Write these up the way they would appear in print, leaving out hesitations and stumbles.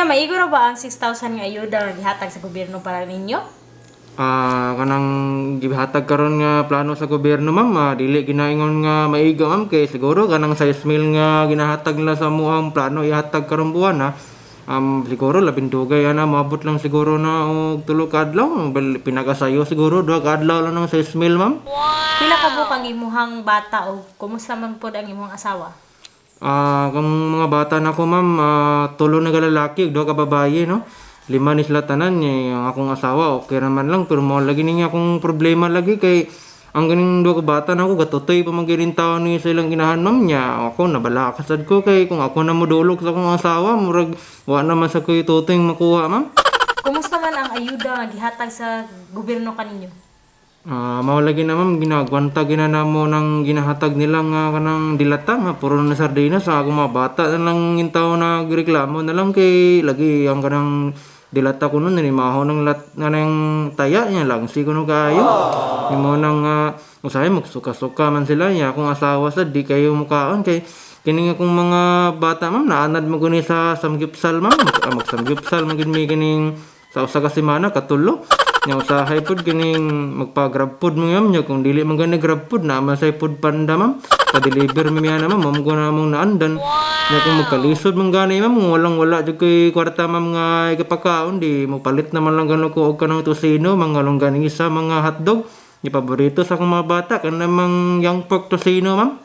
Kuya, maigo ra ba ang 6,000 nga ayuda nga gihatag sa gobyerno para ninyo? Kanang gihatag karon nga plano sa gobyerno, ma'am, dili ginaingon nga maigo, ma'am, kay siguro kanang 6 mil nga ginahatag nila sa amuang plano ihatag karong buwan ha. Siguro labing dugay ana, moabot lang siguro na og 3 ka adlaw, pinakasayo siguro 2 ka adlaw lang ng 6 mil, ma'am. Pila ka buok ang imuhang bata o kumusta man pod ang imong asawa? Kang mga bata nako, ma'am, tulo na ka lalaki ug duha ka babaye, no. Lima ni sila tanan. Eh, ang akong asawa okay naman lang, pero mao lagi niya akong problema lagi kay ang ganing duha ka bata nako gatutoy pa man gyud taon ni sa ilang ginahan, ma'am. Nya ako nabala kasad ko kay kung ako na modulog sa akong asawa, murag wa naman sa koy tutoy makuha, ma'am. Kumusta man ang ayuda nga gihatag sa gobyerno kaninyo? Mao lagi na, ma'am, ginagwanta gina namo ng ginahatag nila nga kanang dilata nga puro na sardinas. Sa akong mga bata na lang intaw nagreklamo na lang kay lagi ang kanang dilata kuno nanimaho ng lat nga nang taya niya lang si kuno kaayo. Imo nang usahay magsuka-suka man sila. Niya akong asawa sad di kayo mukaon kay kining akong mga bata, ma'am, naanad mo guni sa samgyupsal, ma'am. Magsamgyupsal man gud mi kining sa usa ka semana katulo. Nya usahay pod kining magpa-Grab food mo, ma'am. Nya kung dili man gani Grab food, naa man say Food Panda, ma'am. Pa-deliver mi miya na, ma'am, mao na among naandan. Nya kung magkalisod man gani, ma'am, walang wala jud koy kwarta, ma'am, nga ikapakaon, di mo palit naman lang gano ko og kanang tosino, mga longganisa, mga hotdog. Ni paborito sa akong mga bata kanang young pork tosino, ma'am.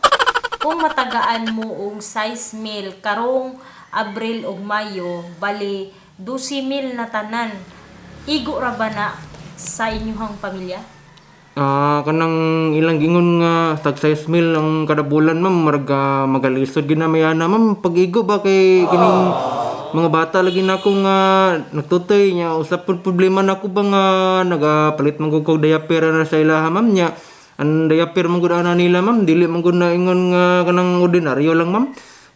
Kung matagaan mo og 6 mil karong Abril ug Mayo, bali 12 mil na tanan. Igo ra ba na sa inyuhang pamilya? Kanang ilang gingon nga tag 6 mil ang kada bulan, ma'am, murag magalisod gid na mayana, ma'am, pag-igo ba kay kining mga bata lagi nako nga nagtutoy. Nya usap pud problema nako ba nga nagapalit man gud kog diaper na sa ilaha, ma'am. Nya ang diaper man gud ana nila, ma'am, dili man gud na ingon nga kanang ordinaryo lang, ma'am.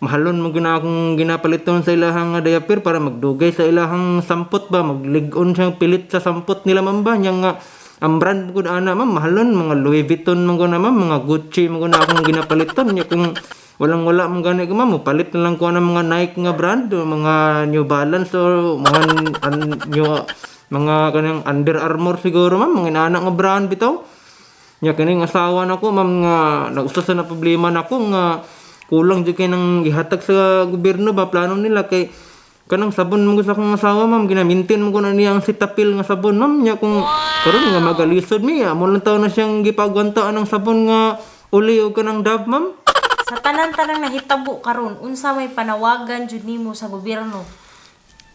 Mahalon man gud na akong ginapaliton sa ilahang nga diaper para magdugay sa ilahang sampot ba, maglig-on siyang pilit sa sampot nila, ma'am, ba. Nya nga ang brand gud ana, ma'am, mahalon, mga Louis Vuitton man gud na, ma'am, mga Gucci man gud na akong ginapaliton. Nya kung walang wala man gani ko, ma'am, mopalit na lang ko ng mga Nike nga brand o mga New Balance o mga new, mga kanang Under Armour siguro, ma'am, mga inana nga brand bitaw. Nya kining asawa nako, ma'am, nga nagusto sa na problema nako nga kulang jud kay nang gihatag sa gobyerno ba, plano nila, kay kanang sabon mo sa akong asawa, ma'am, ginamintin mo ko na niya ang Cetaphil nga sabon, ma'am. Nya kung karon nga magalisod mi, amo lang taon na siyang gipagwantaan ng sabon nga uli og kanang Dove, ma'am. Sa tanan-tanang nahitabo karon, unsa may panawagan jud nimo sa gobyerno?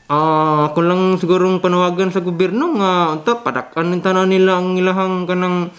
Ako lang sigurong panawagan sa gobyerno nga unta padak-an ning tanan nila ang ilahang kanang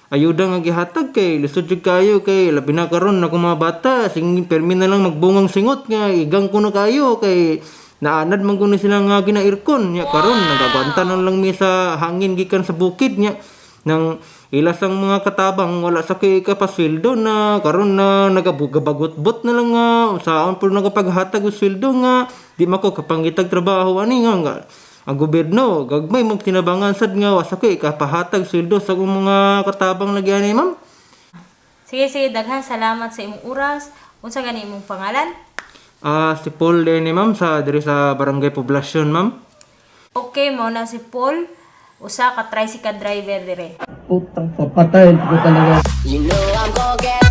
ayuda nga gihatag kay lisod jud kayo, kay labi na karon ako mga bata sing permi na lang magbungang singot nga igang kuno kayo kay naanad man kuno sila nga gina-aircon. Nya karon nagagwanta na lang mi sa hangin gikan sa bukid. Nya nang ilas ang mga katabang wala sa kay kapasweldo na karon na nagabugabagot-bot na lang nga saon po nagapaghatag og sweldo nga di mako kapangitag trabaho ani nga ang gobyerno gagmay magtinabangan sad nga wa sa kay kapahatag sweldo sa akong mga katabang lagi ani, ma'am. Sige, sige, daghan salamat sa imong oras. Unsa gani imong pangalan? Si Paul din, ma'am, sa diri sa Barangay Poblacion, ma'am. Okay, mao na si Paul, usa ka tricycle driver dire. Putang papatay ko talaga. You know I'm gonna get